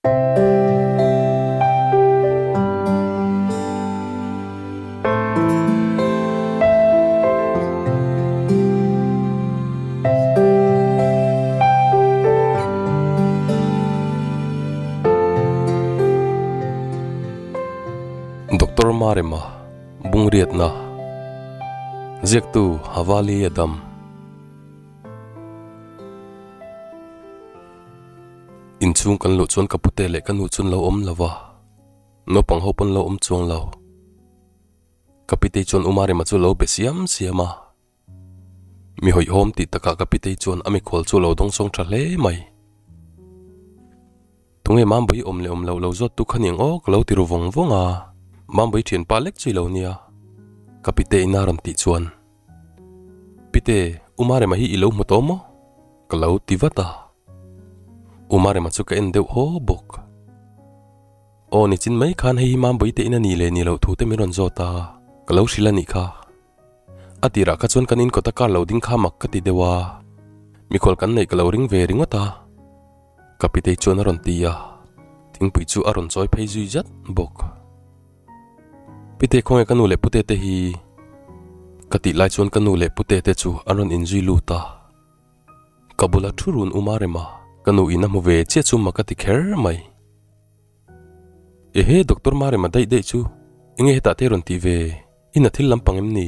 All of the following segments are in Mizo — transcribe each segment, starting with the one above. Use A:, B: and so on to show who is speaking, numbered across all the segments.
A: Doctor Marema Bungriatna Ziaktu Havali Adam. Inchhung kan luh chuan ka pute leh ka nu chu an lo awm lo va, naupang ho pawn lo awm chuang lo. Ka pitei chuan U Marema chu lo be siam siam a. Mi hawihhawm tih takah ka pitei chuan a mikhual chu a lo dawngsawng tha hle mai. Tunge Mambawi awm leh awm loh lo zawt tu kha niang aw ka lo ti ru vawng vawng a, Mambawi thianpa lek chu i lo nia ka pitei ina rawn tih chuan. Pite, U Marema hi i lo hmu tawh maw? Ka lo ti vat a. U Marema chu ka en deuh haw bawk. Aw nichin mai khan hei hi Mambawi te in a ni leh ni loh thu te min rawn zawt a, ka lo hrilh a nih kha. A tirah kha chuan kan inkawt a kar lo ding kha mak ka ti deuh a, mikhual kan neih ka lo ring ve ringawt a. Ka pitei chuan a rawn ti a, thingpui chu a rawn chawi phei zui zat bawk. Pite khawnge ka nu leh pute te hi? Ka tih lai chuan ka nu leh pute te chu an rawn inzui lut a. Ka bula thu run um a rem a, ka nu in a hmu ve chiah chu mak a ti kher mai. Ehe Doctor Marema daih daih chu enge hetah te rawn tih ve? I na thil lampang em ni?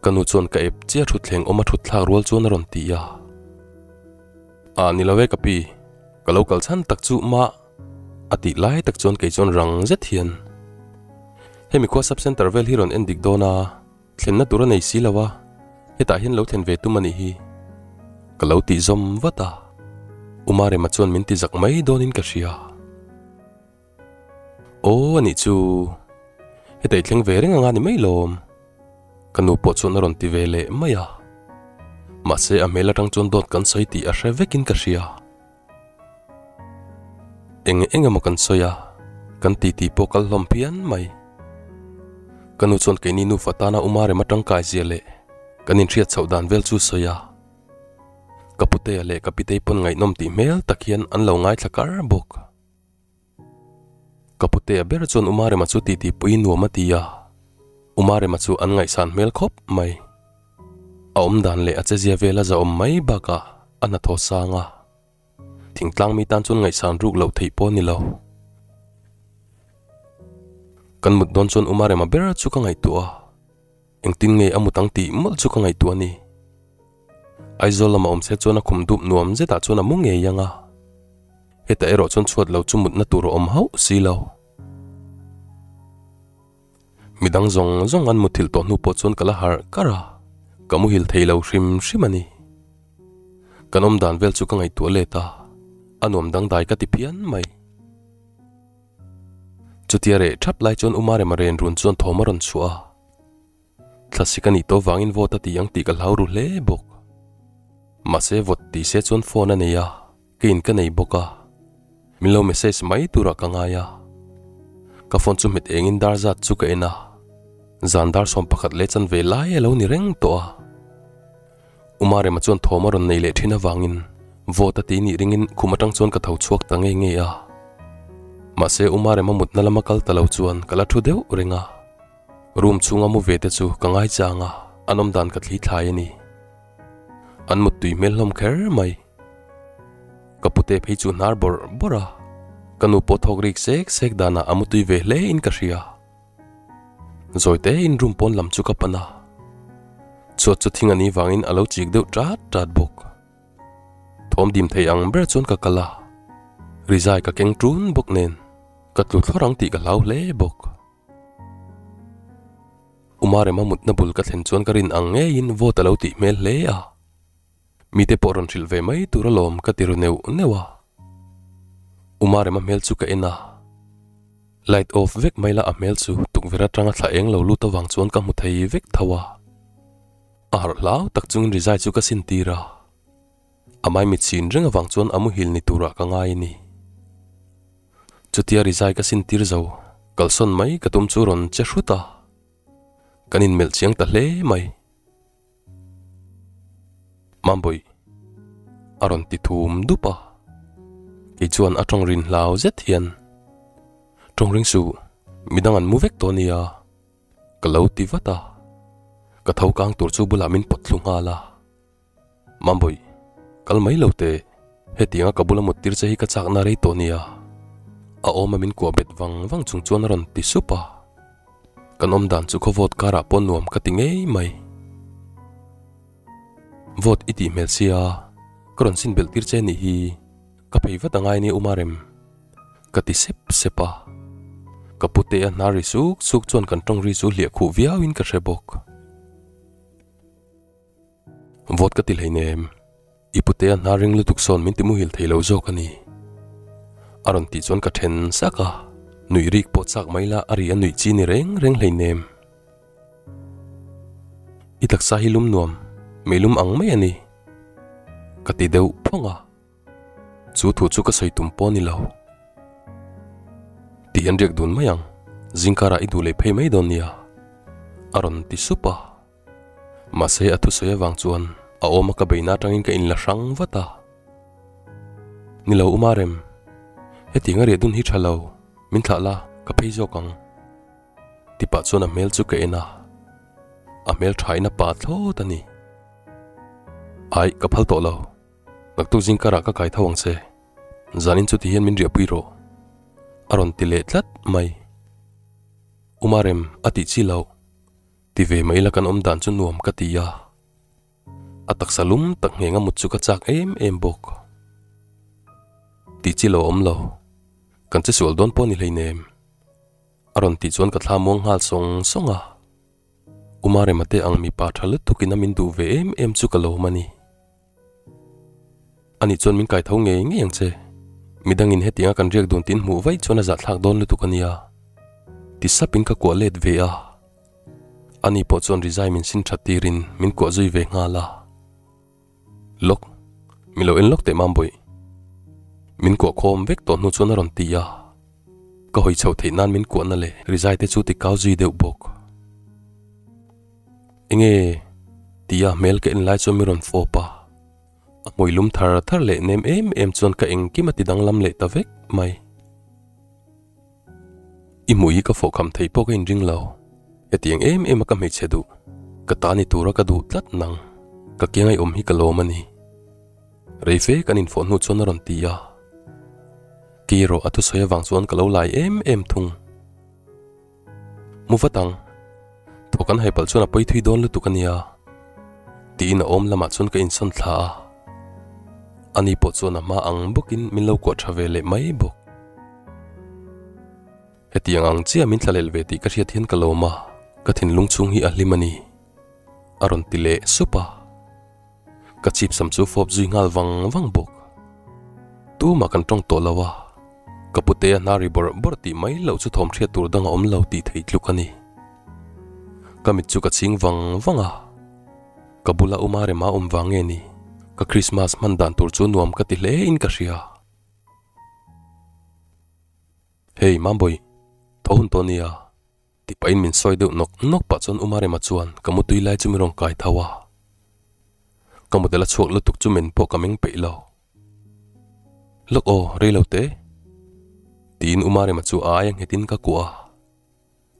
A: Ka nu chuan ka ep chiah thutthleng awm a thut thlak rual chuan a rawn ti a. Ah ni lo e ka pi, ka lo kal chhan tak chu mah a tih lai tak chuan kei chuan rang zet hian hemi khua sub center vel hi rawn en dik dawn a, thlenna tur a nei si lo a, hetah hian lo thlen ve tum a nih hi. Ka lo tih zawm vat a, Umarema chuan min ti zak mai dawnin ka hria. Aw anih chu heta i thleng ve reng anga ni mai lawm. Ka nu pawh chuan a rawn ti ve leh mai a. Mahse a hmel atang chuan dawt kan sawi tih a hre vekin ka hria. Eng eng emaw kan sawi a, kan titi pawh kal hlawm phian mai. Ka nu chuan keini nufa tana Uma rem atang kai zia leh kan inhriat chhoh dan vel chu sawi a. Ka putea leh ka pitei pawn ngaihnawm tih hmel tak hian an lo ngaithla kar bawk. Ka putea ber chuan Umarema chu titi pui nuam a ti a, Umarema chu an ngaihsan hmel khawp mai. A awm dan leh a chezia vel a zahawm mai bakah a hnathawh sang a, thingtlang mi tan chuan ngaihsan ruk loh theih pawh a ni lo. Kan mut dawn chuan Umarema ber chu ka ngaihtuah a, engtin nge a mut ang tih mawlh chu ka ngaihtuah a ni. Aizawl lama awm se chuan a khum dup nuam zetah chuan a mu ngei ang a. Hetah erawh chuan chhuat lo chu mutna tur a awm hauh si lo. Midang zawng zawng an muthilh tawh hnu pawh chuan ka la harh kar a, ka muhil thei lo hrim hrim a ni. Kan awm dan vel chu ka ngaihtuah let a, a nuam dangdai ka ti phian mai. Chutia reh thap lai chuan Umarema ren run chuan thawm a rawn chhuah a. Thlasik a nih tawh vangin vote a ti ang tih ka hlau ru hle bawk. Mahse vote ti se chuan phone a nei a, ka in ka nei bawk a. Min lo message mai turah ka ngai a. Ka phone chu hmet engin dar zat chu ka en a. Zan dar 11 leh chanve lai a lo ni reng tawh a. Umarema chuan thawm a rawn nei leh thin avangin vote a ti nih ringin khum atang chuan ka tho chhuak ta ngei ngei a. Mahse Umarema mutna lama kal ta lo chuan ka la thu deuh reng a. Room chhunga mu ve te chu ka ngai chang a, an awm dan ka thli thlai a ni. An muttui hmel hlawm kher mai. Ka pute phei chu hnar bawrh bawrh a, ka nu pawh thawk rik sek sek danah a mutui ve hle in ka hria. Zawi te in room pawn lam chu ka pan a, chhuat chu thing a nih vangin a lo chik deuh ṭat ṭat bawk. Thawm dim thei ang ber chuan ka kal a, rizai ka keng ṭun bawk nen ka tlu thlawr ang tih ka hlau hle bawk. Umarema mutna bul ka thlen chuan ka rin ang ngeiin vote a lo tih hmel hle a. Mite pawh rawn hrilh ve mai tur alawm ka ti ru neuh neuh a. Umarema hmel chu ka en a. Light off vek mai la a hmel chu tukverh atanga thla eng lo lut avang chuan ka hmu thei vek tho a. A harh hlau tak chungin rizai chu ka sin tir a. A maimit sin reng avang chuan a muhil ni turah ka ngai a ni. Chutia rizai ka sin tir zo, kalsawn mai ka tum chu rawn che hrut a. Kan inmelh chiang ta hle mai. Mambawih a rawn ti thum dup a. Kei chuan a tawng rin hlau zet hian, Tawng ring suh, midang an mu vek tawh nia, ka lo ti vat a. Ka tho kang tur chu bulah min pawt thlu nghal a. Mambawi, kal mai lo teh, hetianga ka bula mut tir che hi ka chakna rei tawh nia. A awma min kuah bet vang vang chung chuan a rawn ti sup a. Kan awm dan chu khawvawt karah pawh nuam ka ti ngei mai. Vawt i tih hmel sia, ka rawn sin belh tir che nih hi, ka phei vat angai nia Umarem, ka ti sep sep a. Ka pute a hnar ri suk suk chuan kan tawng ri chu hliah khuh viauin ka hre bawk. Vawt ka ti hleinem, i putea hnar ring lutuk sawn min ti muhil thei lo zawk a ni. A rawn tih chuan ka then sak a, nuih rik pawh chak mai la a ri a nuih chi ni reng reng hleinem. I taksa hi lum nuam, meilum ang mai a ni, ka ti deuh phawng a. Chu thu chu ka sawi tum pawh a ni lo. Tih an riak dun mai ang, zingkarah i duh leh phei mai dawn nia, a rawn ti sup a. Mahse a thusawi avang chuan a awma ka beihna atangin ka inla hrang vat a. Ni lo Umarem, hetiang a riah dun hi tha lo, min thlah la, ka phei zawk ang. Ti pah chuan a hmel chu ka en a, a hmel thain a pa thlawt a ni. Aih, ka phal tawh lo, naktuk zingkarah ka kai tho ang che, zanin chu tihian min riahpui rawh, a rawn ti leh tlat mai. Umarem, a tih chi loh. Ti ve mai la kan awm dan chu nuam ka ti a, a taksa lum tak ngheng a mut chu ka chak em em bawk. Tih chi lo awm lo, kan che sual dawn pawh ni hleinem. A rawn tih chuan ka thla muang nghal sawng sawng a, Umarema te ang mipa tha lutuk in a min duh ve em em chu ka lawm a ni. Ani chuan min kai tho ngei ngei ang che. Midangin hetianga kan riak dun tin hmuh vaih chuan a zahthlak dawn lutuk a nia. Ti sapin ka kuah let ve a. Ani pawh chuan rizai min sin that tirin min kuah zui ve nghal a. Lawk, mi lo en lawk teh Mambawih. Min kuah khawm vek tawh hnu chuan a rawn ti a. Ka hawi chhoh theih nan min kuahna leh rizai te chu ti kau zui deuh bawk. Enge? Tia hmel ka en lai chuan mi rawn fawp a, a hmui lum thar thar leh nem em em chuan ka engkim a ti danglam leh ta vek mai. I hmui hi ka fawh kham thei pawh ka inring lo, hetiang em em a ka hmeichhe duh, ka ta ni tura ka duh tlat nang, ka kiang i awm hi ka lawm a ni. Rei fe kan infawh hnu chuan a rawn ti a, kei erawh a thusawi avang chuan ka lo lai em em thung. Mu vat ang, thaw kan hai palh chuan a pawi thui dawn lutuk a nia, tiin a awm lamah chuan ka insawn thla a. Ani pawh chuan a hma ang bawkin min lo kuah tha ve leh mai bawk. Hetiang ang chiah min thla lel ve tih ka hriat hian ka lawm a, ka thinlung chhung hi a hlim a ni, a rawn ti leh sup a. Ka chip sam chu fawp zui nghal vang vang bawk. Tumah kan tawng tawh lo a, ka pute a hnar ri bawrh bawrh tih mai loh chu thawm hriat tur dang a awm lo tih theih tluk a ni. Ka mit chu ka chhing vang vang a, ka bula Uma Rema awm vang nge ni, ka Christmas hman dan tur chu nuam ka ti hle in ka hria. Hey Mambawi, tho hun tawh nia. Ti pahin min sawi deuh nawk nawk pah chuan Umarema chuan ka mutui lai chu min rawn kai tho a. Ka model a chhuak lutuk chu men pawh ka meng peih lo. Lawk aw, rei lo te. Tiin Umarema chu a aia nghetin ka kuah a.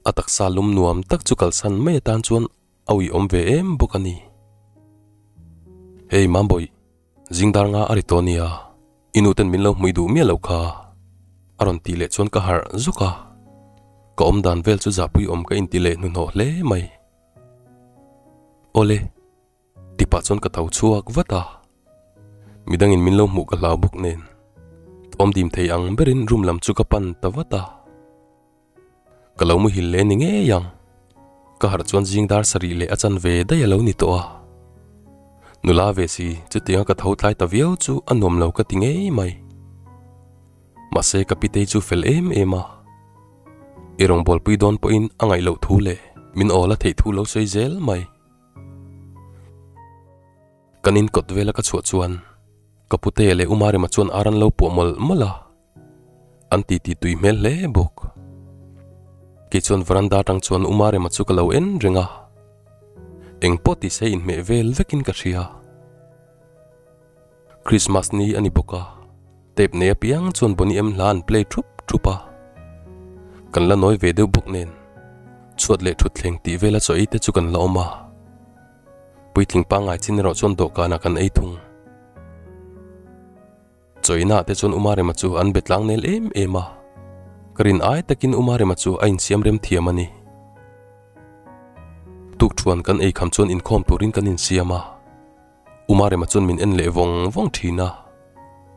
A: A taksa lum nuam tak chu kalsan mai atan chuan a uiawm ve em bawk a ni. Hey Mambawih, Zingdar nga a ri tawh nia, i nu ten min lo hmui duh miah lo kha. A rawn tih leh chuan ka harh zuk a, ka awm dan vel chu zahpui awm ka inti leh hnuhnawh hle mai. Awle, ti pah chuan ka tho chhuak vat a, midangin min lo hmuh ka hlau bawk nen, thawm dim thei ang berin room lam chu ka pan ta vat a. Ka lo muhil leh ni ngei ang. Ka harh chuan zing dar sarih leh a chan ve daih a lo ni tawh a. Nula ve si, chutianga ka tho tlai ta viau chu a nuam lo ka ti ngei mai. Mahse ka pitei chu fel em em a. I rawngbawlpui dawn pawhin a ngaih loh thu leh min awl a theih thu lo sawi zel mai. Kan inkawt vela ka chhuah chuan ka putea leh Umarema chuan ar an lo puah mawlh mawlh a. An ti ti tui hmel hle bawk. Kei chuan veranda atang chuan Umarema chu ka lo en reng a. Eng pawh ti se inhmeh vel vekin ka hria. Christmas ni a ni bawk a. Tape nei apiang chuan Boney M hla an play thup thup a. Kan la nawi ve deuh bawk nen chhuat leh thutthleng tih vela chaw ei te chu kan la awm a. Puitling pangngai chin erawh chuan dawhkanah kan ei thung. Chawina te chuan Umarema chu an be tlang nel em em a, ka rin ai takin Umarema chu a insiam rem thiam a ni. Tukṭhuan kan ei kham chuan inkhawm turin kan insiam a, Umarema chuan min en leh vawng vawng ṭhin a,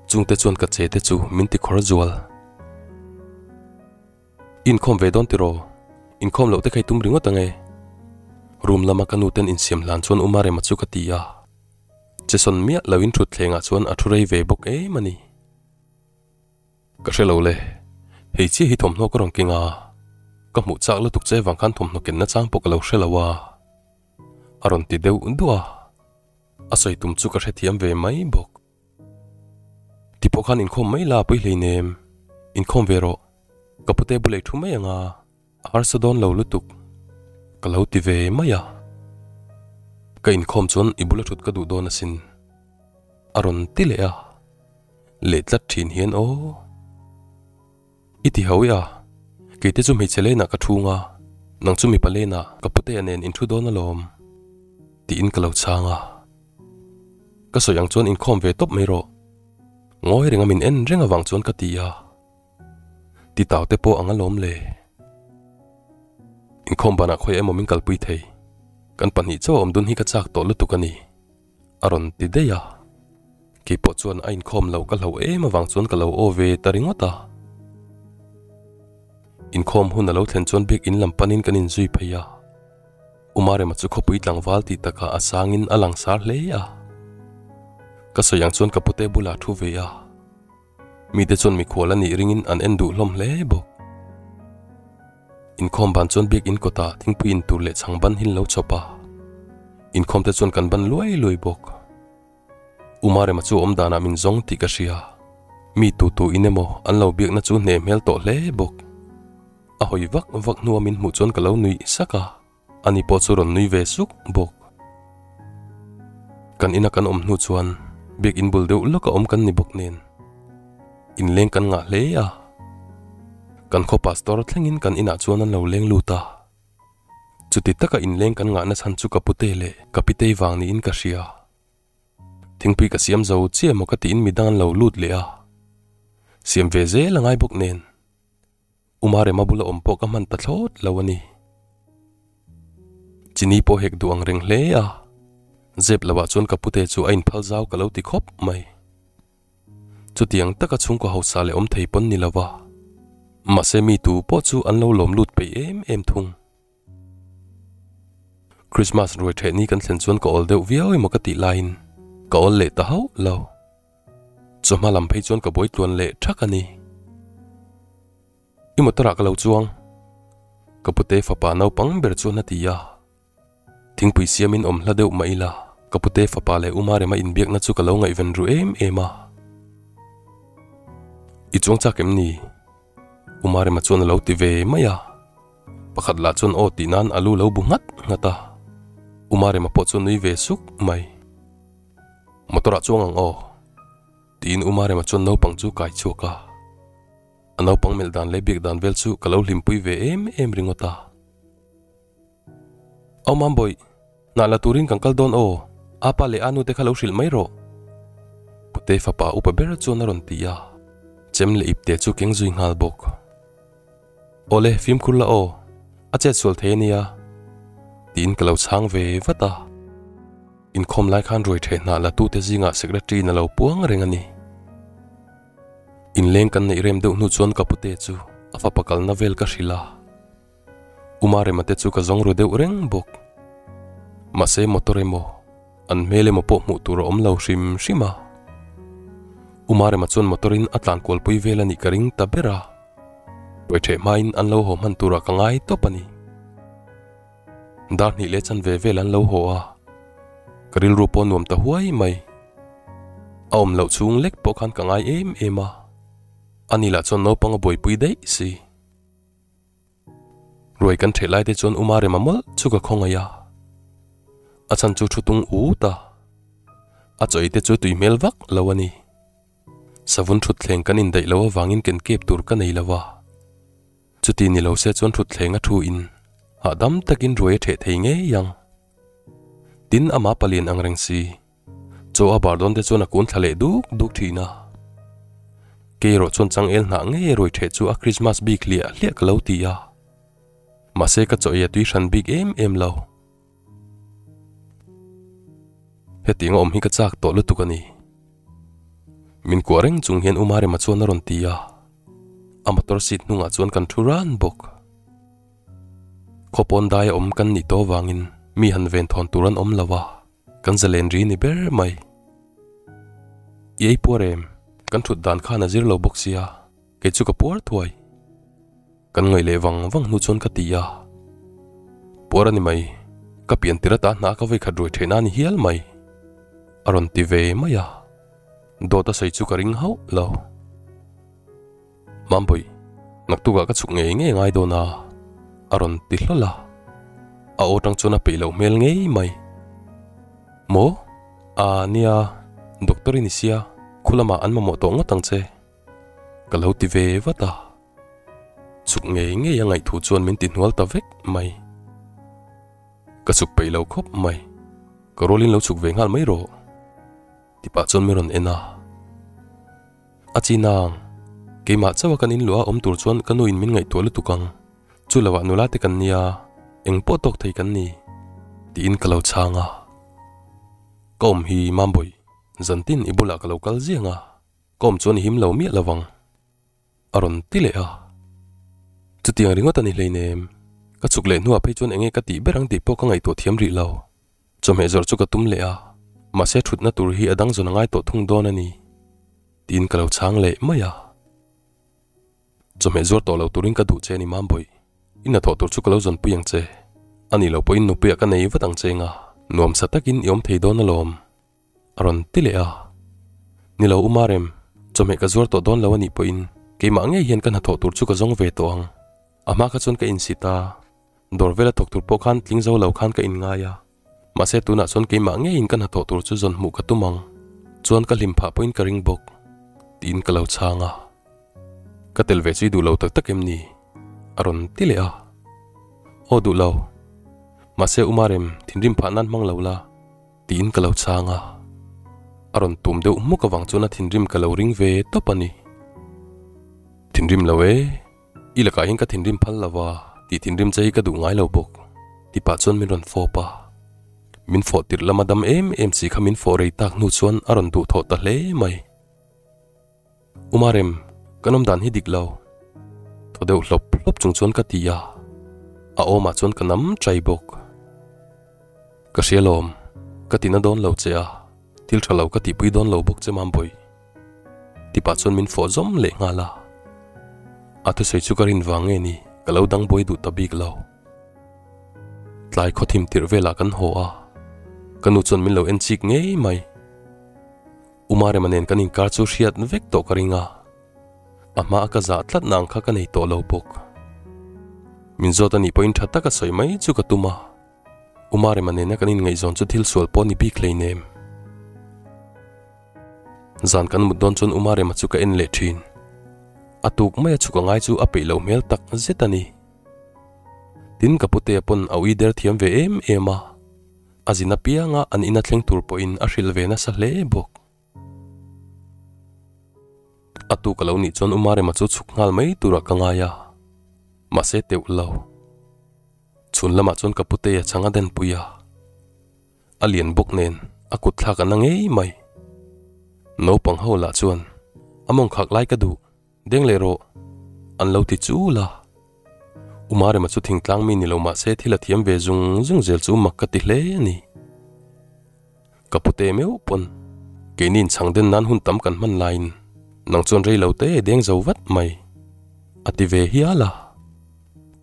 A: chungte chuan ka che te chu min ti khawr zual. Inkhawm ve dawn tiraw? Inkhawm loh te kha i tum ringawt ange. Room lama ka nu ten insiam hlan chuan Umarema chu ka ti a. Che sawn miah loin thutthlengah chuan a thu rei ve bawk em a ni. Ka hre lo le, hei chiah hi thawmhnaw ka rawn keng a, ka hmuh chak lutuk che vang khan thawmhnaw kenna chang pawh ka lo hre lo a, a rawn ti deuh duah a, a sawi tum chu ka hrethiam ve mai bawk. Ti pawh khan inkhawm mai la pui hleinem, inkhawm ve rawh, ka pute bulei thu mai ang a. A harsa dawn lo lutuk ka lo ti ve mai a, ka inkhawm chuan i bula thut ka duh dawn asin a rawn ti leh a, leh tlat thin hian aw i ti ho i a, keite chu hmeichhe lenah ka thung a, nang chu mipa lenah ka putea nen in thu dawn alawm tiin ka lo chhang a, ka sawi ang chuan inkhawm ve tawp mai rawh ngawi renga min en reng avang chuan ka ti a. Ti tau te pawh ang alawm le. Inkhawm banah khawi emaw min kalpui thei. Kan pahnih chaw awm dun hi ka chak tawh lutuk a ni. A rawn ti daih a. Keipawh chuan a inkhawm loh ka hloh em avang chuan ka lo aw ve ta ringawt a. Inkhawm hun a lo thlen chuan biakinn lam panin kan inzui phei a. Umarema chu khawpui tlangval tih takah a sangin a langsar hle a. Ka sawi ang chuan ka pute bulah thu ve a. Mite chuan mikhual a nih ringin an en duh hlawm hle bawk. Inkhawm ban chuan biakinn kawtah thingpui in tur leh chhang ban hi an lo chhawp a, inkhawm te chuan kan ban luai luai bawk. Umarema chu awm danah min zawng tih ka hria, mi tu tu in emaw an lo biakna chu hne hmel tawh hle bawk. A hawi vak vak hnua min hmuh chuan ka lo nuih sak a. Ani pawh chu rawn nui ve suk bawk. Kan ina kan awm hnu chuan biakinn bul deuh lawk a awm kan ni bawk nen inleng kan ngah hle a. Kan khaw pastor thlengin kan inah chuan an lo leng lut a. Chuti taka inleng kan ngahna chhan chu ka pute leh ka pitei vang niin ka hria. Thingpui ka siam zo chiah emaw ka tiin midang an lo lut leh a. Siam ve zel a ngai bawk nen. Umarema bula awm pawh ka hman ta thlawt lo a ni. Chini pawh hek duh ang reng hle a, zep lohah chuan ka pute chu a inphal zau ka lo ti khawp mai. Chutiang taka chhungkaw hausa leh awm thei pawn ni lo va, mahse mi tu pawh chu an lo lawm lut peih em em thung. Christmas ruai ṭheh ni kan thlen chuan ka awl deuh viau emaw ka tih laiin ka awl leh ta hauh lo. Chawhma lam phei chuan ka buai tluan leh thak a ni. I motor ah ka lo chuang. Ka pute fapa naupang ber chuan a ti a. Thingpui siamin awm hla deuh mah ila, ka pute fapa leh Uma rema inbiakna chu ka lo ngaihven ru em em a. I chuang chak em ni? Uma rema chuan a lo ti ve mai a. Pakhat lah chuan aw tih nan a lu lo bu nghat nghat a. Uma rema pawh chu nui ve suk mai. Motor ah chuang ang aw. Tiin U Marema chuan naupang chu kai chhuak a. A naupang melh dan leh biak dan vel chu ka lo hlimpui ve em em ringawt a. Au Mambawih, hnah la turin kan kal dawn aw, apa leh anu te kha lo hrilh mai rawh. Pute fapa upa ber chuan a rawn ti a, chem leh ipte chu keng zui nghal bawk. Awle, fimkhur la aw, a chet sual thei a nia, tiin ka lo chhang ve vat a. Inkhawm lai khan ruai theh hnah la tute zingah secretary in a lo puang reng a ni. Inleng kan neih rem deuh hnu chuan ka pute chu a fapa kalna vel ka hrilh a. Uma rema te chu ka zawng ru deuh reng bawk. Mahse motor emaw, an hmel emaw pawh hmuh tur a awm lo hrim hrim a. Uma rema chuan motor in a tlan kualpui vel a nih ka ring ta ber a. Ruai theh hmain an lo haw hman turah ka ngai tawp a ni. Dar hnih leh chan ve vel an lo haw a, ka rilru pawh nuam ta huai mai. A awm loh chhung lek pawh khan ka ngai em em a, ani lah chuan naupang a buaipui daih si. Ruai kan ṭheh lai te chuan Uma rema mawlh chu ka khawngaih a, a chhan chu thu tung ut a, a chawi te chu tui hmel vak lo a ni. Savun thutthleng kan indaih loh avangin ken kep tur ka nei lo a. Chuti ni lo se chuan thutthleng a thu in hahdam takin ruai a theh thei ngei ang. Tin, amah palian ang reng si. Chaw a bar dawn te chuan a kun thla leh duk duk thin a. Kei erawh chuan changel hnah ngei a ruai theh chu a Krismas bik hliah hliah ka lo ti a. Mahse ka chaw ei a tui hran bik em em lo. Hetiang a awm hi ka chak tawh lutuk a ni. Min kuah reng chung hian U Marema chuan a rawn ti a. A motor seat hnungah chuan kan thu ran bawk. Khawpawn dai a awm kan nih tawh avangin mi han ven thawn tur an awm lo a, kan zalen ri ni ber mai. I ei puar em? Kan thut dan khan a zir lo bawk sia, kei chu ka puar thuai. Kan ngaih leh vang vang hnu chuan ka ti a, Puar a ni mai, ka pian tir ata hna ka vei khat ruai theihna a ni hial mai, a rawn ti ve mai a, dawt a sawi chu ka ring hauh lo. Mambawih, naktukah ka chhuk ngei ngei ngai dawn a, a rawn ti hlawl a, a aw tang chuan a peih loh hmel ngei mai. Maw? Aa nia, doctor i ni sia, khu lamah an mamawh tawh ngawt ang che, ka lo ti ve vat a. Chhuk ngei ngei a ngaihthu chuan min ti hnual ta vek mai. Ka chhuk peih lo khawp mai, ka rualin lo chhuk ve nghal mai rawh, ti pah chuan min rawn en a. A chi nang, keimah chauh a kan in luah a awm tur chuan ka nu in min ngaihtuah lutuk ang, chu lo ah nula te kan nia, eng pawh tawk thei kan ni, tiin ka lo chhang a. Ka awm hi Mambawih, zantin i bulah ka lo kal ziang a, ka awm chuan i him lo miah lo vang. A rawn ti leh a. Chutiang ringawt a ni hleinem, ka chhuk leh hnuah phei chuan enge ka tih ber ang tih pawh ka ngaihtuah thiam rih lo. Chawhmeh zawrh chu ka tum leh a, mahse thutna tur hi a dang zawn a ngai tawh thung dawn a ni, tiin ka lo chhang leh mai a. Chawhmeh zuar tawh lo turin ka duh che a ni Mambawih, i hnathawh tur chu ka lo zawnpui ang che, a nih loh pawhin nupuiah ka nei vat ang che nga, nuamsa takin i awm thei dawn alawm. A rawn ti leh a. Ni lo Umarem, chawhmeh ka zuar tawh dawn lo a nih pawhin keimah ngei hian ka hnathawh tur chu ka zawng ve tawh ang. A hma kha chuan ka insit a, dawr vela thawk tur pawh khan tling zo lo khan ka inngai a. Mahse tunah chuan keimah ngeiin ka hnathawh tur chu zawn hmuh ka tum ang. Chuan ka hlim phah pawhin ka ring bawk, tiin ka lo chhang a. Ka tel ve chu i duh lo tak tak em ni? A rawn ti leh a. Aw duh lo. Mahse Umarem, thinrim phah nan hmang lo la. Tiin ka lo chhang a, a rawn tum deuh hmuk avang chuan a thinrim ka lo ring ve tawp a ni. Thinrim lo e, i lakah hian ka thinrim phal lo a, tih thinrim che hi ka duh ngai lo bawk, ti pah chuan min rawn fawp a. Min fawh tirh lama dam em em si kha min fawh rei tak hnu chuan a rawn duhthawh ta hle mai. Umarem, kan awm dan hi dik lo. Thaw deuh hlawp hlawp chung chuan ka ti a, a awmah chuan ka nam chai bawk. Ka hria lawm, ka tina dawn lo che a, thil tha lo ka tihpui dawn lo bawk che Mambawih. Tipah chuan min fawh zawm leh nghal a. A thusawi chu ka rin vang nge ni, ka lo dang buai duh ta bik lo. Tlai khawthim tirh velah kan haw a, ka nu chuan min lo en chik ngei mai. Umarema nen kan inkar chu hriat vek tawh ka ring a, a hma a ka zah tlat na ang kha ka nei tawh lo bawk. Min zawt a nih pawhin tha taka sawi mai chu ka tum a, Umarema nena kan inngaihzawn chu thil sual pawh a ni bik hleinem. Zan kan mut dawn chuan Umarema chu ka en leh thin. A tuk mai a chhuk a ngai chu a peih loh hmel tak zet a ni. Tin ka putea pawn a ui der thiam ve em em a. A zin apianga an ina thleng tur pawhin a hrilh ve nasa hle bawk. A tuk a lo nih chuan Umarema chu chhuk nghal mai turah ka ngai a, mahse teuh lo. Chhun lamah chuan ka putea chhang a denpui a, a lian bawk nen a kut thlak a na ngei mai. Naupang ho lah chuan a mawng khak lai ka duh. Deng leh rawh, an lo ti chul a. Umarema chu thingtlang mi ni lo mah se thil a thiam ve zung zung zel chu mak ka ti hle a ni. Ka pute meuh pawn keini inchhang den nan hun tam kan hman laiin nang chuan rei lo te deng zo vat mai, a ti ve hial a.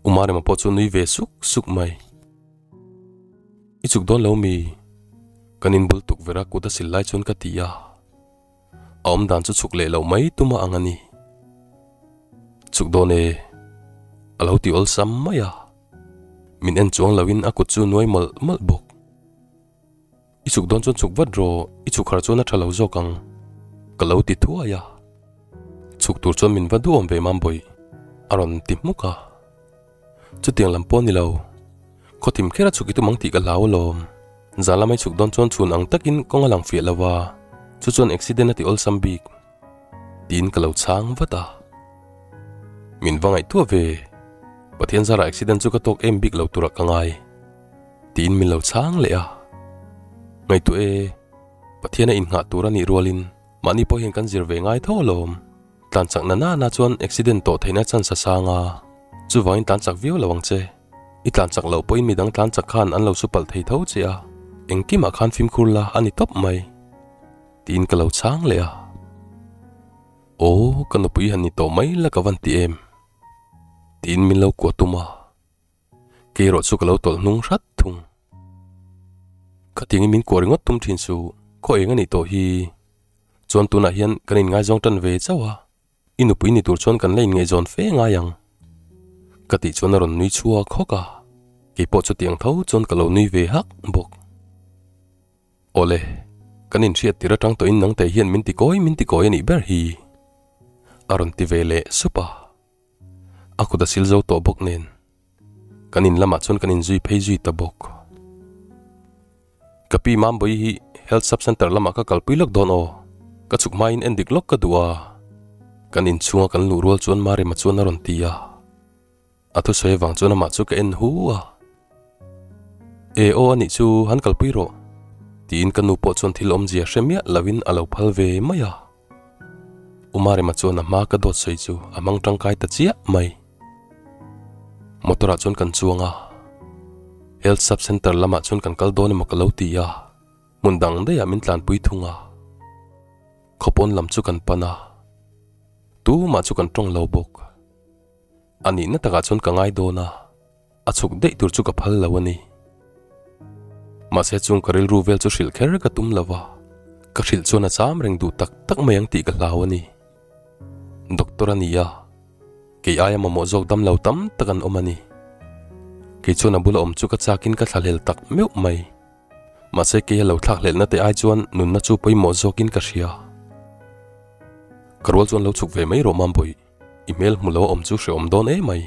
A: Umarema pawh chu nui ve suk suk mai. I chuk dawn lo mi? Kan inbul tukverh a kut a sil lai chuan ka ti a. A awm dan chu chhuk leh loh mai tuma ang a ni. Chhuk dawn e, a lo ti awlsam mai a. Min en chuang loin a kut chu nuai mawlh mawlh bawk. I chhuk dawn chuan chhuk vat rawh, i chhuk har chuan a tha lo zawk ang, ka lo ti thuai a. Chhuk tur chuan min va duhawm ve Mambawih a rawn ti hmuk a. Chutiang lam pawh a ni lo. Khawthim kher a chhuk i tum ang tih ka hlau alawm. Zan lamai chhuk dawn chuan chhun ang takin kawng a lang fiah lo a, chu chuan accident a ti awlsam bik. Tiin ka lo chhang vat a. Min va ngaihtuah ve. Pathian zarah accident chu ka tawk em bik lo turah ka ngai. Tiin min lo chhang leh a. Ngaihtuah e, Pathian a innghah tur a nih rualin mahni pawh hian kan zir ve ngai tho alawm. Tlan chak na nana chuan accident tawh theihna chance a sang a, chuvangin tlan chak viau lo ang che. I tlan chak loh pawhin midang tlan chak khan an lo su palh thei tho che a, engkimah khan fimkhur la a ni tawp mai. Tiin ka lo chhang leh a. Aw, ka nupui han ni tawh mai la ka van ti em? Tiin min lo kuah tum a. Kei erawh chu ka lo tawlh hnung hrat thung. Khatiangin min kuah ringawt tum thin suh, khaw eng a nih tawh hi. Chuan tunah hian kan inngaizawng tan ve chauh a, i nupui ni tur chuan kan la inngaihzawn fe ngai ang. Ka tih chuan a rawn nui chhuak hawk a, keipawh chutiang tho chuan ka lo nui ve hak bawk. Awle, kan inhriat tir atang tawhin nangte hian min ti kawi min ti kawi a nih ber hi. A rawn ti ve leh sup a. A kut a sil zo tawh bawk nen kan in lamah chuan kan inzui phei zui ta bawk. Ka pi Mambawi hi Health Sub Centre lamah ka kalpui lawk dawn aw, ka chhuk hmain en dik lawk ka duh a. Kan inchhunga kan luh rual chuan Marema chuan a rawn ti a. A thusawi avang chuan amah chu ka en hu a. E aw anih chu han kalpui rawh tiin ka nu pawh chuan thil awmzia hre miah loin a lo phal ve mai a. Umarema chuan a hma ka dawt sawi chu a hmang tangkai ta chiah mai. Motor ah chuan kan chuang a, Health Sub Centre lamah chuan kan kal dawn emaw ka lo ti a, hmun dang daih ah min tlanpui thung a. Khawpawn lam chu kan pan a, tumah chu kan tawng lo bawk. A nihna takah chuan ka ngai dawn a, a chhuk daih tur chu ka phal lo a ni. Mahse chung ka rilru vel chu hrilh kher ka tum lo va, ka hrilh chuan a cham reng duh tak tak mai ang tih ka hlau a ni. Doctor a ni a, kei aia mamawh zawk dam lo tam tak an awm a ni. Kei chuan a bula awm chu ka chakin ka thlahlel tak meuh mai. Mahse kei a lo thlakhlelhna te ai chuan nunna chu pawimawh zawkin ka hria. Ka rual chuan lo chhuk ve mai rawh Mambawih. I hmel hmu lo a awm chu hreawm dawn em mai.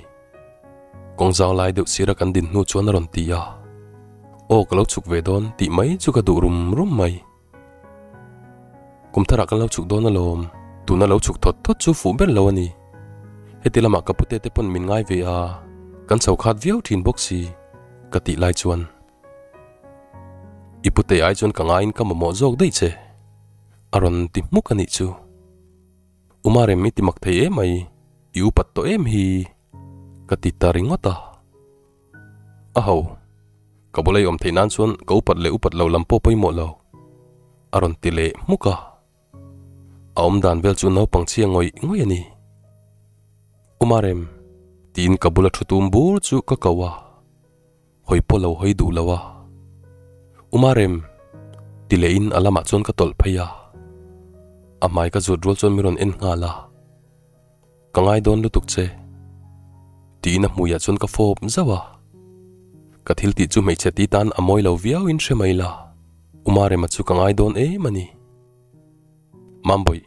A: Kawng zau lai deuh sira kan din hnu chuan a rawn ti a. Aw ka lo chhuk ve dawn tih mai chu ka duh rum rum mai. Kum tharah kan lo chhuk dawn alawm, tuna lo chhuk thawt thawt chu fuh ber lo a ni. Heti lamah ka pute te pawn min ngai ve a, kan chho khat viau thin bawk si ka tih lai chuan. I pute ai chuan ka ngaiin ka mamawh zawk daih che a rawn ti hmuk a nih chu. Umarem i ti mak thei em mai, i upat tawh em hi? Ka ti ta ringawt a. A ho, ka bula i awm theih nan chuan ka upat leh upat lo lam pawh pawimawh lo, a rawn ti leh hmuk a. A awmdan vel chu naupang chhia ngawih ngawih a ni. Umarem, tiin ka bula thu tum bur chu ka ko a. Hawi pawh lo hawi duh lo a. Umarem, ti lehin a lamah chuan ka tawlh phei a. A hmai ka zut rual chuan min rawn en nghal a. Ka ngai dawn lutuk che, tiin a hmuiah chuan ka fawp zauh a. Ka thil tih chu hmeichhe ti tan a mawi lo viauin hre mai la, Umarema chu ka ngai dawn em a ni. Mambawih,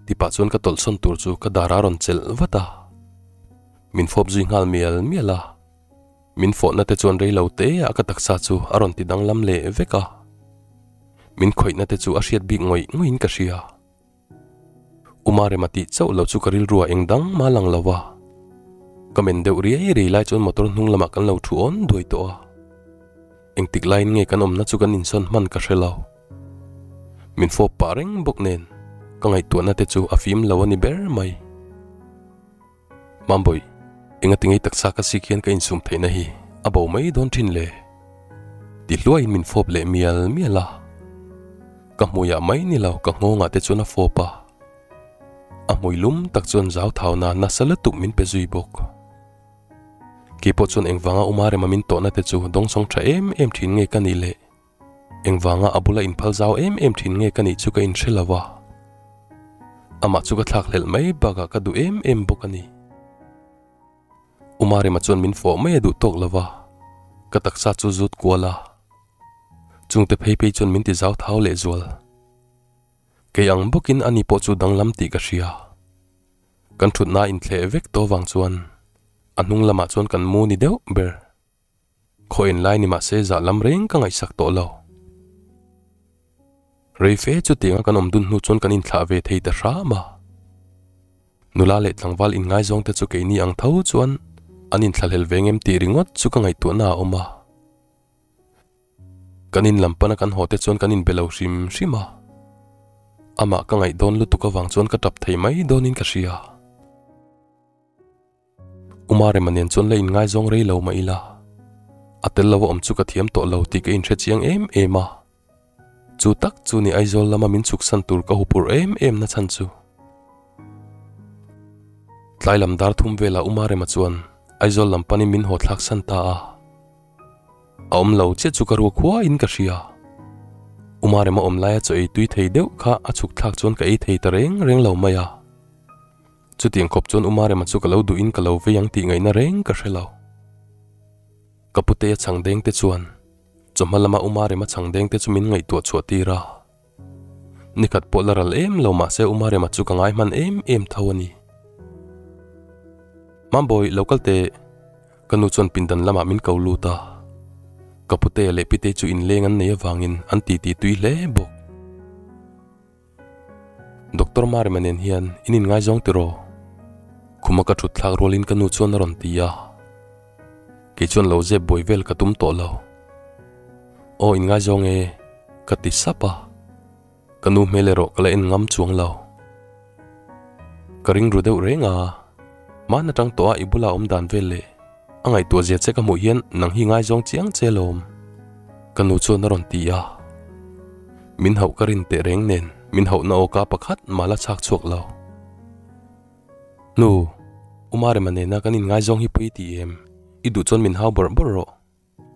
A: ti pah chuan ka tawlh sawn tur chu ka dar a rawn chelh vat a. Min fawp zui nghal mial mial a. Min fawhna te chuan rei lo te ah ka taksa chu a rawn ti danglam leh vek a. Min khawihna te chu a hriat bik ngawih ngawih in ka hria. Umarema tih chauh lo chu ka rilru ah eng dang mah lang lo a. Ka men deuh riai riai lai chuan motor hnung lamah kan lo thu awn duai tawh a. Engtik laiin nge kan awmna chu kan insawn hman ka hre lo. Min fawp pah reng bawk nen ka ngaihtuahna te chu a fim lo a ni ber mai. Mambawi, engati ngei taksa ka sik hian ka insum theihna hi a bo mai dawn thin le? Ti hluaiin min fawp leh mial mial a. Ka hmuiah mai ni lo ka nghawngah te chuan a fawp a. A hmui lum tak chuan zau thauna nasa lutuk min pe zui bawk. Keipawh chuan engvanga Umarema min tawhna te chu dawngsawng tha em em thin nge ka nih le? Engvanga a bula inphal zau em em thin nge ka nih chu ka inhre lo a. Amah chu ka thlak hlelh mai bakah ka duh em em bawk a ni. Umarima chuan min fawh mai a duh tawk lo va, ka taksa chu zut kual a. Chungte phei phei chuan min ti zau thau leh zual. Kei ang bawkin ani pawh chu danglam tih ka hria. Kan thutna a inthleh vek tawh vang chuan a hnung lamah chuan kan mu ni deuh ber. Khaw en lai ni mah se zah lam reng ka ngaihsak tawh lo. Rei fe chutianga kan awm dun hnu chuan kan inthlah ve thei ta hram a. Nula leh tlangval inngaizawng te chu keini ang tho chuan an inthlahlel ve ngem tih ringawt chu ka ngaihtuahna a awm a. Kan in lam pana kan haw te chuan kan inbe lo hrim hrim a. Amah ka ngaih dawn lutuk avang chuan ka tap thei mai dawnin ka hria. Umarema nen chuan la inngaizawng rei lo mah ila, a tel lo a awm chu ka thiam tawh lo tih ka inhre chiang em em a. Chu tak chu ni Aizawl lama min chhuksan tur ka huphurh em em na chhan chu. Tlai lam dar thum velah Umarema chuan Aizawl lam panin min haw thlak san ta a. A awm lo chiah chu ka ruak huaiin ka hria. Umarema awm laia chaw ei tui thei deuh kha a chhuk thlak chuan ka ei thei ta reng reng lo mai a. Chutiang khawp chuan Umarema chu ka lo duhin ka lo vei ang tih ngaihna reng ka hre lo. Ka putea chhang deng te chuan chawhma lama Umarema chhang deng te chu min ngaihtuah chhuah tir a. Nikhat pawh la ral em lo mahse Umarema chu ka ngai hman em em tho a ni. Mambawi lo kal teh, ka nu chuan pindan lamah min ko lut a. Ka putea leh pitei chu inleng an nei avangin an titi tui hle bawk. Doctor Marema nen hian in inngaizawng tiraw? Khuma ka thut thlak rualin ka nu chuan a rawn ti a. Kei chuan lo zep buai vel ka tum tawh lo. Aw inngaizawng e, ka ti sap a. Ka nu hmel erawh ka la en ngam chuang lo. Ka ring ru deuh reng a, hman atang tawh a i bula awm dan vel leh a ngaihtuah zia che ka hmuh hian nang hi ngaizawng chiang che lawm. Ka nu chuan a rawn ti a. Min hauh ka rin teh reng nen min hauhna awka pakhat mah la chhak chhuak lo. Nu, Umarema nena kan inngaizawng hi pawi ti em? I duh chuan min hau bawrh bawrh rawh.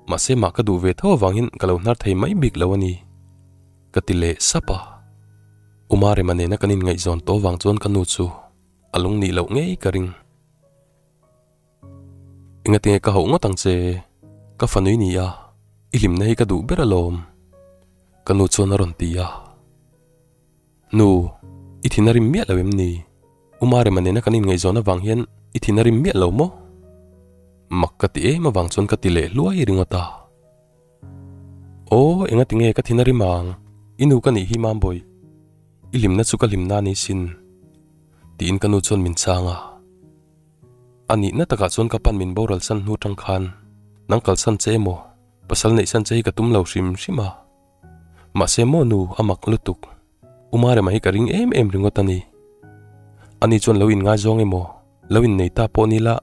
A: Mahse mah ka duh ve tho avangin ka lo hnar thei mai bik lo a ni. Ka ti leh sap a. Umarema nena kan inngaihzawn tawh avang chuan ka nu chu a lung nih loh ngei ka ring. Engatinge ka hauh ngawt ang che? Ka fanui ni a, i hlimna hi ka duh ber alawm. Ka nu chuan a rawn ti a. Nu, i thin a rim miah lo em ni? Umarema nena kan inngaihzawn avang hian i thin a rim miah lo maw? Mak ka ti em avang chuan ka ti leh hluai ringawt a. Aw, enga tinge ka thin a rim ang? I nu ka nih hi Mambawih. I hlimna chu ka hlimna ni sin. Tiin ka nu chuan min chhang a. A nihna takah chuan ka pan min boral san hnu tang khan nang kalsan che emaw, pasal neihsan che hi ka tum lo hrim hrim a. Mahse maw nu a mak lutuk. Umarema hi ka ring em em ringawt a ni. Ani chuan lo inngaizawng emaw, lo innei ta pawh ni la,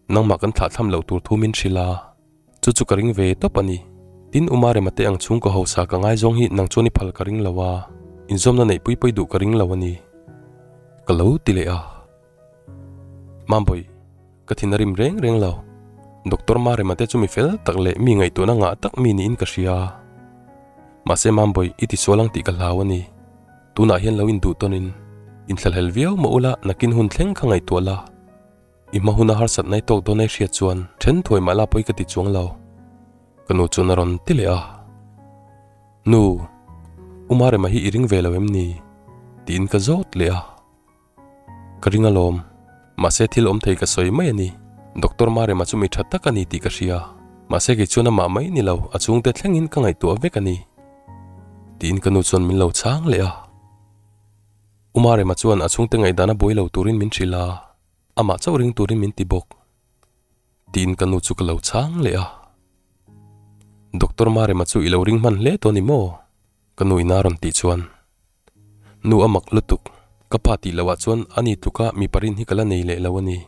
A: nangmah kan thlahthlam loh tur thu min hrilh a. Chu chu ka ring ve tawp a ni. Tin, Umarema te ang chhungkaw hausa ka ngaizawng hi nang chuan i phal ka ring lo a, inzawmna neihpui pawi duh ka ring lo a ni. Ka lo ti leh a. Mambawi, ka thin a rim reng reng lo. Doctor Marema te chu mi fel tak leh mi ngaihtuahna ngah tak mi niin ka hria. Mahse Mambawi, i tisual ang tih ka hlau a ni. Tunah hian lo induh tawnin inthlahlel viau mah ula nakin hun thleng kha ngaihtuah la. I hma huna harsat nai tawk dawn ai hriat chuan then thuai mah la pawi ka ti chuang lo. Ka nu chuan a rawn ti leh a. Nu, U Marema hi i ring ve lo em ni? tiin ka zawt leh a. Ka ring alawm. Mahse thil awm thei ka sawi mai a ni. Doctor Marema chu mi tha tak a ni tih ka hria. Mahse kei chuan amah mai ni lo, a chhungte thlengin ka ngaihtuah vek a ni. Tiin ka nu chuan min lo chhang leh a. U Marema chuan a chhungte ngaihdan a buai lo turin min hrilh a, amah chauh ring turin min ti bawk. Tiin ka nu chu ka lo chhang leh a. Doctor Marema chu i lo ring hman hle tawh ni maw? Ka nu ina rawn tih chuan, Nu a mak lutuk, ka pa tih loh ah chuan ani tluka mipa rin hi ka la nei leh lo a ni.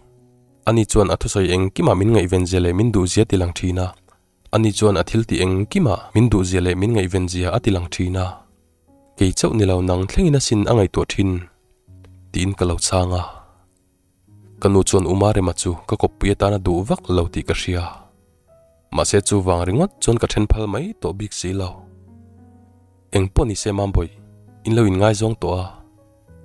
A: Ani chuan a thusawi engkimah min ngaihven zia leh min duh zia ti lang thin a. Ani chuan a thil tih engkimah min duh zia leh min ngaihven zia a ti lang thin a. Kei chauh ni lo nang thlengin a sin a ngaihtuah thin, tiin ka lo chhang a. Ka nu chuan Umarema chu ka kawppui atana duh vak lo tih ka hria. Mahse chuvang ringawt chuan ka then phal mai tawh bik si lo. Eng pawh ni se Mambawi, in lo inngaizawng tawh a,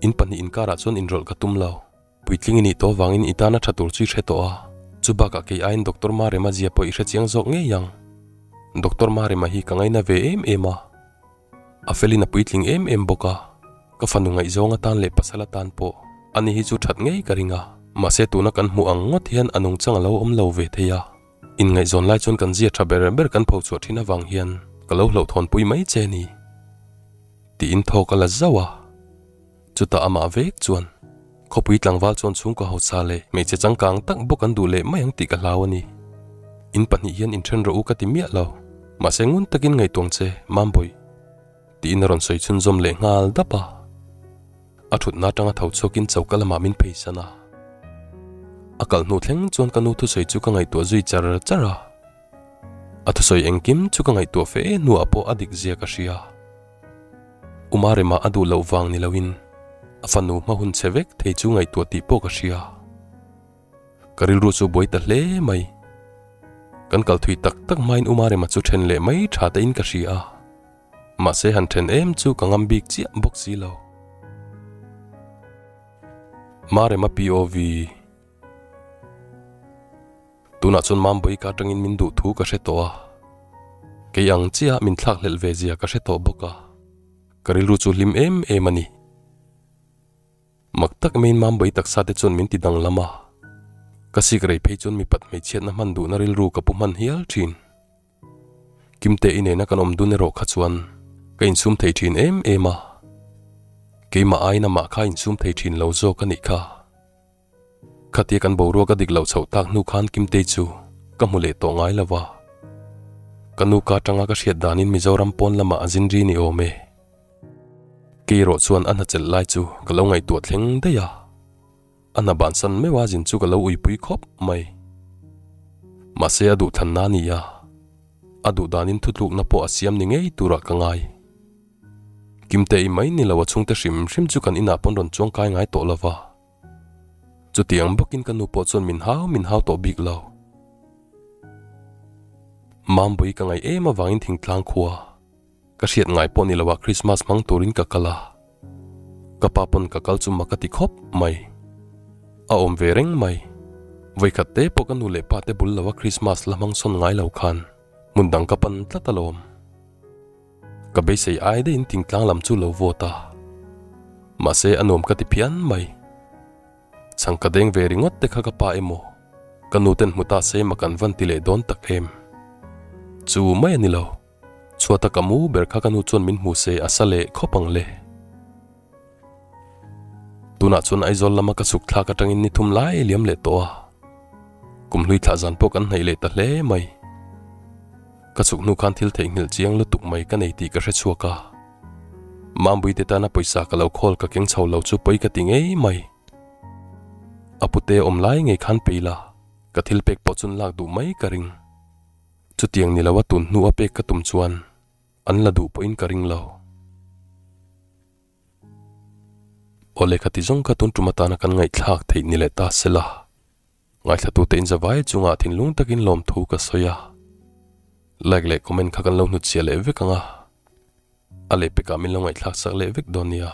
A: in pahnih inkarah chuan inrawlh ka tum lo. Puitling i nih tawh avangin i tana tha tur chu i hre tawh a, chu bakah kei aiin Doctor Marema zia pawh i hre chiang zawk ngei ang. Doctor Marema hi ka ngaina ve em em a. A felin a puitling em em bawk a, ka fanu ngaihzawng atan leh pasal atan pawh. Ani hi chu that ngei ka ring a, mahse tuna kan hmuh ang ngawt hian a nungchang a lo awm lo ve thei a. Inngaihzawn lai chuan kan zia tha ber ber kan pho chhuah thin avang hian ka lo hlauhthawnpui mai che ni. Tiin thaw ka la zauh a. Chutah amah vek chuan khawpui tlangval chuan chhungkaw hausa leh hmeichhe changkang tak bawk an duh leh mai ang tih ka hlau a ni. In pahnih hian inthen rawh u ka ti miah lo. Mahse ngun takin ngaihtuang che, Mambawih. Tiin a rawn sawi chhunzawm leh nghal dap a. A thutna atanga tho chhuakin choka lamah min pheisan a. A kal hnu thleng chuan ka nu thusawi chu ka ngaihtuah zui char char a. A thusawi engkim chu ka ngaihtuah fe hnuah pawh a dik zia ka hria. Uma rema a duh loh vang ni loin a fanu hma hun chhe vek thei chu ngaihtuah tih pawh ka hria. Ka rilru chu buai ta hle mai. Kan kal thui tak tak hmain Uma rema chu then leh mai tha te in ka hria a. Mahse han then em chu ka ngam bik chiah bawk si lo. Marema POV. Tunah chuan Mambawi ka atangin min duh thu ka hre tawh a, kei ang chiah min thlak hlelh ve zia ka hre tawh bawk a, ka rilru chu hlim em em a ni. Mak tak maiin Mambawi taksa te chuan min ti danglam a, ka sik rei phei chuan mipat hmeichhiatna hman duhna rilru ka pu hman hial thin. Kimte i nena kan awm dun erawh kha chuan ka insum thei thin em em a, keimah aiin amah kha insum thei thin lo zawk a nih kha. Khatia kan boruak a dik loh chhoh tak hnu khan Kimtei chu ka hmu leh tawh ngai lo va. Ka nu ka atanga ka hriat danin Mizoram pawn lamah a zin ri ni awm e. Kei erawh chuan a hna chelh lai chu ka lo ngaihtuah thleng daih a. A hna bansan meuh a zin chu ka lo uipui khawp mai. Mahse a duhthlanna a ni a, a duh danin thutlukna pawh a siam ni ngei turah ka ngai. Kimtei mai ni lo a chhungte hrim hrim chu kan inah pawn rawn chuangkai ngai tawh lo va. Chutiang bawkin ka nu pawh chuan min hau min hau tawh bik lo. Mambui ka ngaih em avangin thingtlang khua ka hriat ngai pawh ni loah Christmas hmang turin ka kal a. Ka pa pawn ka kal chu mak a ti khawp mai. A awm ve reng mai. Vawikhat te pawh ka nu leh pa te bul loa Christmas la hmang sawn ngai lo khan hmun dang ka pan tlat alawm. Ka beisei ai daihin thingtlang lam chu lo vawt a, mahse a nuam ka ti phian mai. Chhang ka deng ve ringawt te kha ka pa emaw, ka nu ten hmu ta se mak an van ti leh dawn tak em. Chu mai a ni lo, chhuata ka mu ber kha ka nu chuan min hmu se a sa leh khawp ang le. Tunah chuan Aizawl lama ka chhuk thlak atangin ni thum lai liam leh tawh a, kum hlui thlah zan pawh kan hnaih leh ta hle mai. Ka chhuk hnu khan thil theihnghilh chiang lutuk mai ka nei tih ka hre chhuak a, Mambui te tana pawisa ka lo khawl ka keng chho lo chu pawi ka ti ngei mai. A pute awm lai ngei khan pei la, ka thil pek pawh chun lak duh mai ka ring. Chutiang ni lo a tun hnu a pek ka tum chuan an la duh pawhin ka ring lo. Aw lehkha ti zawng kha tun tum atana kan ngaihthlak theih ni leh ta sela. Ngaithlatute in zavai chungah thinlung takin lawmthu ka sawi a. Like leh comment kha kan lo hnutchhiah leh vek ang a. A lehpekah min lo ngaihthlak sak leh vek dawn nia.